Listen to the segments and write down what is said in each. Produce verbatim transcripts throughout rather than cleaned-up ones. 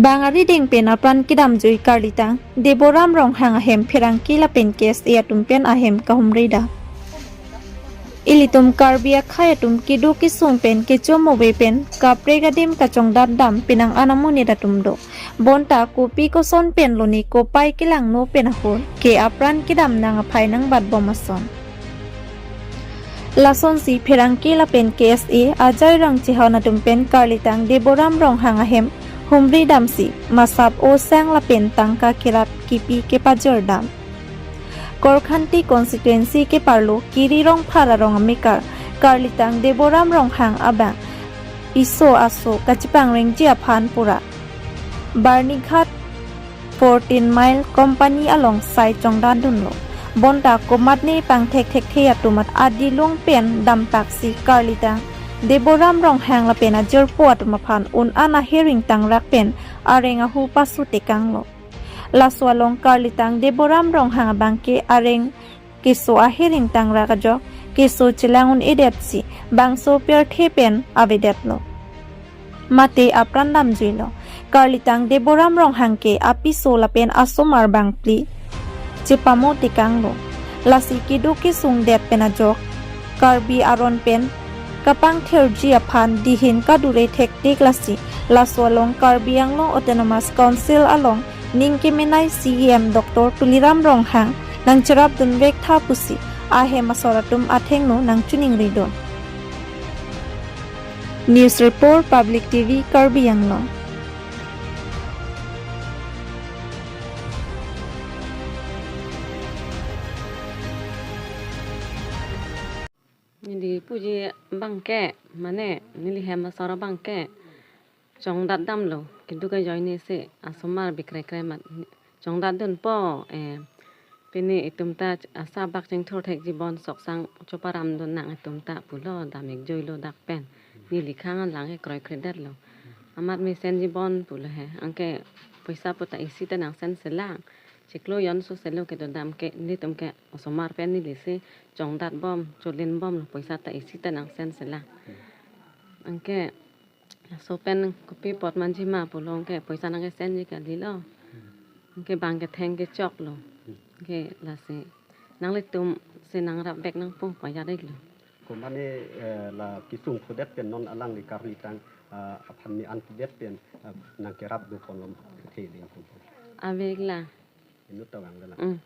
Bang arideng pen apran kedamjui karlitang Deboram Ronghang ahem pherangke lapen K S A atum pen ahem kahumri dam. Ilitum Karbi akhei atum keduk kesung pen kecho move pen kaprek adim kachongdat dam penang anamonit atum do. Bonta kopi koson pen lone kopai kelangno pen ahut ke apran kedam nang aphai nangbatbom ason. Lasonsi pherangke lapen K S A ajai rang chehon atum pen karlitang Deboram Ronghang ahem humri damsi masap osang lapen tangka kerap kipi kepajor dam. Korkanthi constituency keparlo Kiri Rongphar arong amekar karlitang Deboram Ronghang abang piso aso kachepangrengji aphan pura Barnighat fourteen mile company along sai chongdat dunlo. Bonta komatne pangthek thekthe atum at adilung pen dampaksi karlitang Deboram Ronghang lapen ajirpo atum aphan un-an ahiring tangrak pen areng ahu pasu tekanglo. Laso along karlitang Deboram Ronghang abangke areng keso ahiring tangrak ajok keso chelang un-edetsi bangso pirthe pen avedetlo. Mate apran damjuilo. Karlitang Deboram Ronghang ke apiso lapen asomar bangphli chepamo tekanglo. Lasi keduk kesung det pen ajok Karbi aron pen kapangthirji aphan dihin kadure thektik lasi laso along Karbi Anglong Autonomous Council along ning kemenei C E M Doctor Tuliram Ronghang nangcherap dunvek tha pusi ahem asor atum athengno nangchiningri dun. News Report, Public T V, Karbi Anglong. Neli puji abangke, mane, neli hem asor abangke chongdat damlo, keduk ajoine si asomar bikreikre amat chongdat dunpo, eh, pini itum ta asa bak chingthur thekji bon sok sang choparam dun nang itum ta pulo, dam ikjuilo dak pen. Neli khang an lang ke kroikredetlo. Amat mesenji bon pulo he. Anke poisa puta isi ta nangsen selang. Chiklo jon so selo kedo dam ke nelitum ke osomar pen neli si chongdat bom, cholin bomlo, poisa ta isi ta nangsen selang. Anke laso pen kopi apot manji ma pulo anke poisa nangkesenji kalilo. Anke bang ketheng kechoklo. Anke lasi nanglitum si nangrapvek nangpo pajat iklo. Komane, eh, la kesung pudet pen non alangli karlitang, ah, aphan ne an pudet pen, ah, nangkerap do ponlom the ding kum. Ave ikla. Inut ta vang la. Mm.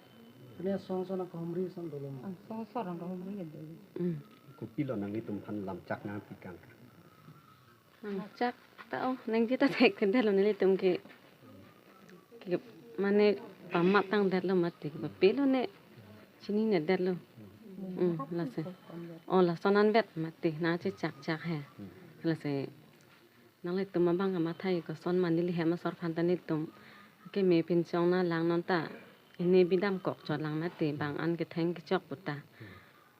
Kene song song nangkahumri son dolom. Ang song song nangkahumri ya dolo. Mm. Kopilo nanglitum aphan lamchak nangpikang. Lamchak ta, oh, nangji ta thekthedetlo nelitum ke. Ke mane pamat tangdetlo mati, bapelo ne chininedetlo. Mm, lasi. Oh, lason anvet mati, nangchechakchak he. Lasi nanglitum abang kamathai koson ma neli hem asor aphan ta nelitum keme pinchong nanglang non ta. Ini bidam kok chot lang mati, bang an ketheng kechok puta.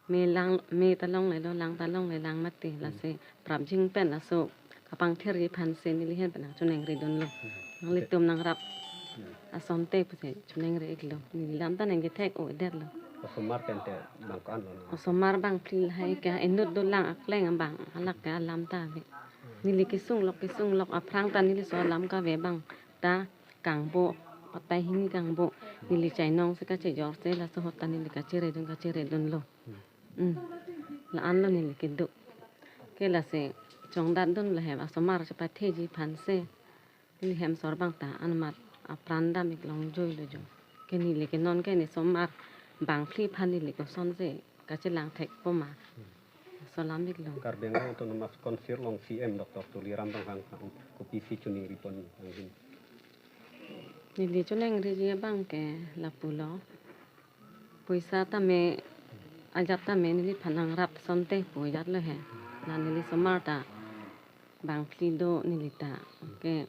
Me lang, me ta longlelo, lang ta longlelang mati, lasi prapjin pen laso kapangthirji aphan si neli hem pen nangchoningri dunlo. Nanglitum nangrap asonte pusi choningri iklo. Neli lam ta nangkethek-o-edetlo. Osomar pen te bang ko-anlo na? Osomar bangphli lahai ke inut dolang akleng abang, halake alam ta ave. Neli kesunglok kesunglok aphrang ta neli so alam kave abang ta kangbo, patai hini kangbo. Neli chainong si kachejor si laso ahut ta neli kacheredun kacheredunlo. Mm. La-anlo neli keduk. Ke lasi chongdat dunlo hem asomar chepatheji aphan si. Neli hem asor abang ta anmat apran dam ik longjoilo jo. Ke neli ke non ke ne osomar bangphli aphan neli kosonsi kachelang thekpo ma. Laso alam iklo. Karbi Anglong Autonomous Council along C E M Doctor Tuliram Ronghang aphan kopisi choningri pon nangji? Neli choningriji abangke lapulo. Poisa tame, ajat tame neliphan nangrap asonte pu ajatlo he. La neli osomar ta bangphli do neli ta. Ke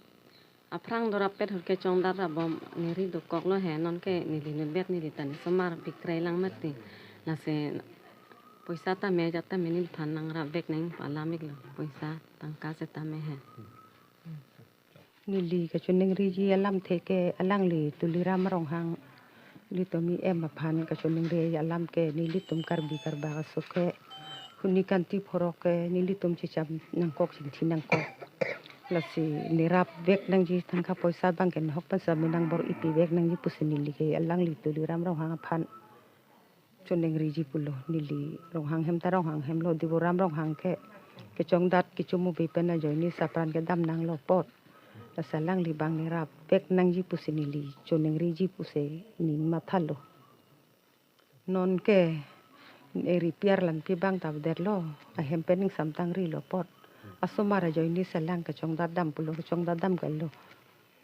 aphrang dorap pet ahut ke chongdat rapbom neri dokoklo he, non ke neli inutvet neli ta ne osomar bikreilang mati. Lasi poisa tame ajat tame neliphan nangrapvek nangpo alam iklo. Poisa tangka setame he. Neli kachoningriji alamthe ke alangli Tuliram Ronghang, ilitum E M aphan kachoningri alam ke nelitum Karbi Karbak aso ke huni kanti phorok ke nelitum checham nangkok chingthi nangkok. Lasi nerap vek nangji, tangka poisa abang ke nahok pen sami nangbor-ipi vek nangji pusi neli ke alangli Tuliram Ronghang aphan choningriji pulo. Neli Ronghang hem ta Ronghang hemlo, Deboram Ronghang ke kechongdat kecho-ove pen ajoine si apran kedam nanglo apot. Lasi alangli abang nerap vek nangji pusi neli choningriji pusi neli mathalo. Non ke, eh, repair lampi abang ta avedetlo, ahem pen ning samtangrilo apot. Asomar ajoine si alang kechongdat dam pulo, kechongdat dam kali lo.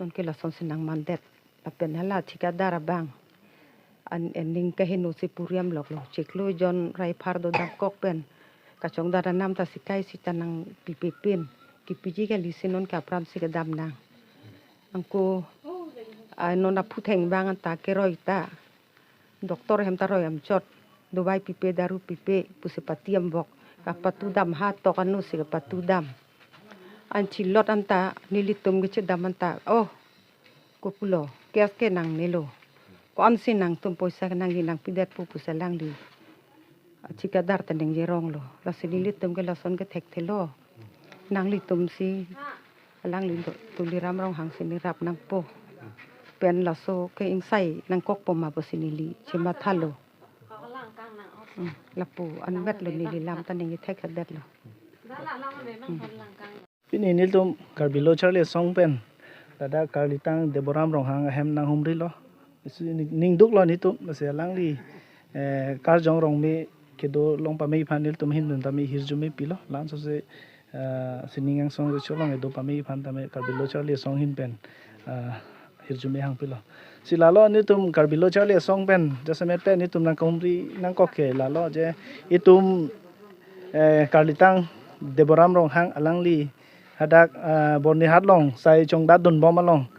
Non ke lasonsi nangmandet. Lapen hala thikadar abang an, eh, ning kaheno si puriam loklo. Chiklo jon rai phar dodam kok pen kachongdat anam ta sikai sita nangpipe pen. Kepiji kali si non ke apran si kedam nang. Anke, ah, non aphutheng abang anta keroi ta doctor hem ta roi amchot, dovai pipe, daru pipe pusi patiam bok. Kapatudam, ha tok anu si kapatudam. An chilot anta nelitum kechedam anta, oh, kopulo, case ke nangnelo. Ko-ansi nangtum poisa ke nangji nangpidet pu pusi alangli thikadar ta ningje ronglo. Lasi nelitum ke lason ke thekthelo. Nanglitum si alangli do, Tuliram Ronghang si nerap nangpo. Pen laso ke ingsai nangkokpo ma pusi neli chemathalo. Hmm, lapu anvetlo, neli lam ta ningje thekthedetlo. Pini nelitum Karbi Lo Charli Asong pen ladak karlitang Deboram Ronghang ahem nanghumrilo. Isi ning, ningduklo nelitum, lasi alangli, eh, karjong rong me kedo long pame aphan nelitum ahin pen tame hirjume pilo. Laso si, eh, sining angsong recho long kedo pame aphan tame Karbi Lo Charli Asong ahin pen, eh, hirjume hangpilo. Si lalo nelitum Karbi Lo Charli Asong pen jasemet pen nelitum nangkahumri nangkok ke lalo je itum, eh, karlitang Deboram Ronghang alangli hadak, eh, Bonihat along sai chongdat dunbom along,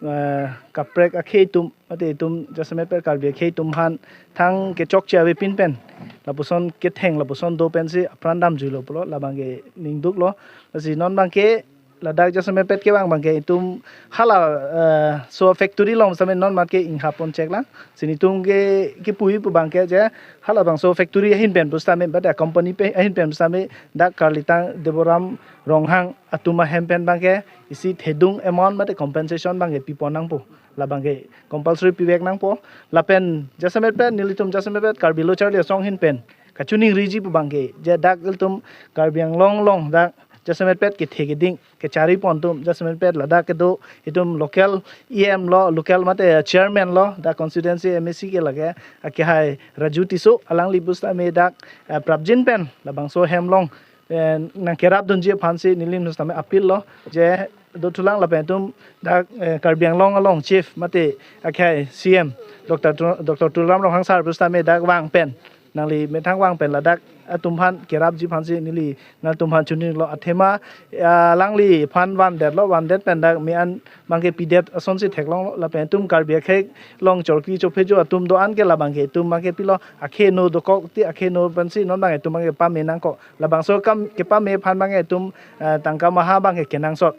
eh, kaprek akhei atum, mate itum jasemet pen Karbi akhei atum aphan thang kechokche avepin pen lapuson ketheng lapuson do pensi apran damjuilo pulo, labang ke ningduklo. Lasi non abang ke ladak jasemet pen kevang abang ke itum hala, eh, so factory along sami non mat ke inghapon cheklang. Si nelitum ke kipu-i pu abang ke je halabangso factory ahin pen pusitame, bada company pen ahin pen pusitame dak karlitang Deboram Ronghang atum ahem pen abang ke isi thedung amount mate compensation abang ke pipon nangpo. Labang ke compulsory pivek nangpo. Lapen jasemet pen nelitum jasemet pen Karbi Lo Charli Asong ahin pen kachoningriji pu abang ke je dak ilitum Karbi Anglong along dak jasemet pen kethe keding kecharipon atum, jasemet pen ladak kedo itum local E M lo, local mate chairman lo, dak constituency M A C ke lake akehai Raju Tisso, alangli pusitame dak, eh, prapjin pen labangso ahem along, eh, nangkerap dunji aphansi nelitum sitame appeal lo je dothulang lapen itum dak, eh, Karbi Anglong along chief mate akehai C M Doctor Tu-, Doctor Tuliram Ronghang sir pusitame dak vang pen, nangli methang vang pen ladak atum aphan kerapji aphansi neli nangtum aphan choningrilo. Athema, ah, alangli aphan vandetlo, vandet pen dak me-an abang ke pidet asonsi theklonglo, lapen itum Karbi akhei along chorkli chophejo atum do-an ke labang ke itum abang ke pilo, akhei no dokok ti akhei no pensi non abang itum abang ke pame nangkok. Labangso akam kepame aphan abang ke itum, eh, tangka maha abang ke kenangsot.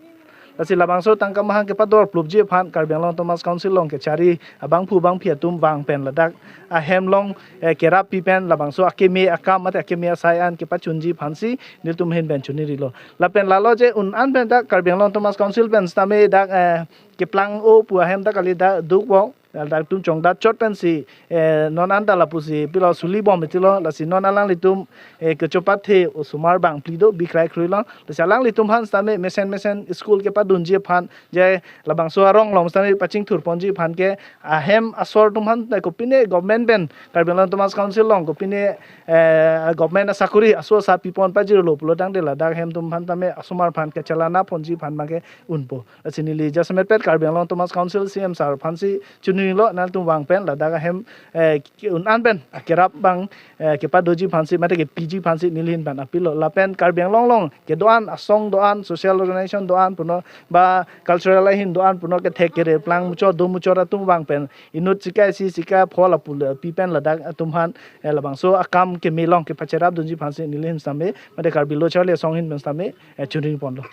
Lasi labangso tangka maha kepador plupji aphan Karbi Anglong Autonomous Council along kechari abangphu bangphi atum vang pen ladak ahem along, eh, kerap pi pen labangso akeme akam mate akeme asai an kepachunji aphansi nelitum ahin pen choningrilo. Lapen lalo je un-an pen dak Karbi Anglong Autonomous Council pen sitame dak, eh, keplang-o pu ahem dak kali dak dukvok. Dak itum chongdat chot pensi, eh, non anta lapusi pilo suli bom itilo, lasi non alanglitum, eh, kechopathe osomar bangphli do, bikrai kroi lo. Lasi alanglitum aphan sitame mesen mesen school kepadunji aphan je labangso arong along sitame pachingthurponji aphan ke ahem asor atum aphan ta kopine government pen Karbi Anglong Autonomous Council along kopine, eh, government asakori aso asa pipon pajirlo pulo tangte ladak ahem atum aphan tame asomar aphan kechelanaponji aphan abang ke unpo. Lasi neli jasemet pen Karbi Anglong Autonomous Council C M sir aphansi choningrilo, nangtum vang pen ladak ahem, eh, un-an pen akerap abang, eh, kepadoji aphansi mate kepiji aphansi neli ahin pen appeal lo. Lapen Karbi Anglong along kedo-an asong do-an, social organization do-an puno ba cultural ahin do-an puno kethek kere plang muchot do muchot atum vang pen inut sikai isi sikai pho lapu le pi pen ladak atum aphan, eh, labangso akam keme along kepacherap dunji aphansi neli ahin sitame mate Karbi Lo Charli Asong ahin pen sitame, eh, choningri ponlo.